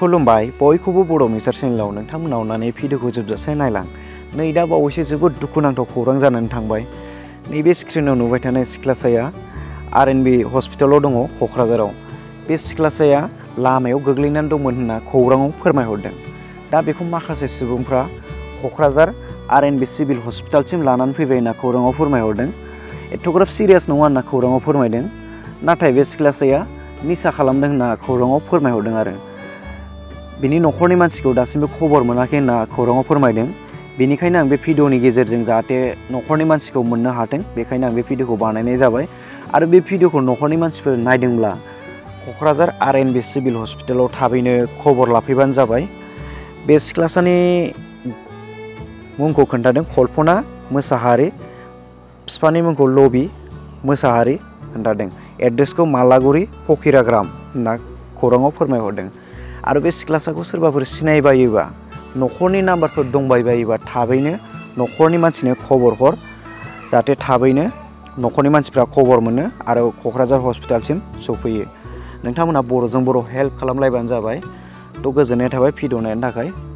खुलुमबाय बयखौबो बर' मिसार चेनेलाव नोंथांमोना अननानै भिडिअखौ जोबजासे नायलां। नै दा बावैसो जोबोद दुखुनांथाव खौरां जानानै थांबाय। नैबे स्क्रिनाव नुबाय थानाय सिख्लासाया आर.एन.बि हस्पिटालाव दङ क'क्राझाराव। बे सिख्लासाया लामायाव गोग्लैनानै दंमोन होनना खौराङाव फोरमायहरदों। दा बेखौ माखासे सुबुंफ्रा क'क्राझार आर.एन.बि सिभिल हस्पिटालसिम लानानै फैबाय होनना खौराङाव फोरमायहरदों। एथ'ग्राब सिरियास नङा होनना खौराङाव फोरमायदों। नाथाय बे सिख्लासाया निसा खालामदों होनना खौराङाव फोरमायहरदों आरो। बिनि न'खरनि मानसिखौ दासिमबो खबर मोनाखै होनना खौराङाव फोरमायदों। बेनिखायनो आं बे भिडिअनि गेजेरजों जाहाथे न'खरनि मानसिखौ मोननो हाथों, बेखायनो आं बे भिडिअखौ बानायनाय जाबाय। आरो बे भिडिअखौ न'खरनि मानसिफोर नायदोंब्ला क'क्राझार आर.एन.बि सिभिल हस्पिटालाव थाबैनो खबर लाफैबानो जाबाय। बे सिख्लासानि मुंखौ खोन्थादों कल्पना मोसाहारि, बिफानि मुंखौ लबि मोसाहारि खोन्थादों। एड्रेसखौ मालागुरि फकिराग्राम होनना खौराङाव फोरमायहरदों। आरो बे सिख्लासाखौ सोरबाफोर सिनायबायोबा, न'खरनि नाम्बारफोर दंबायबायोबा थाबैनो न'खरनि मानसिनो खबर हर, जाहाथे थाबैनो न'खरनि मानसिफ्रा खबर मोनो आरो क'क्राझार हस्पिटालसिम सफैयो। नोंथांमोनहा बर'जों बर' हेल्प खालामलायबानो जाबाय। थ' गोजोननाय थाबाय भिडिअ नायनो थाखाय।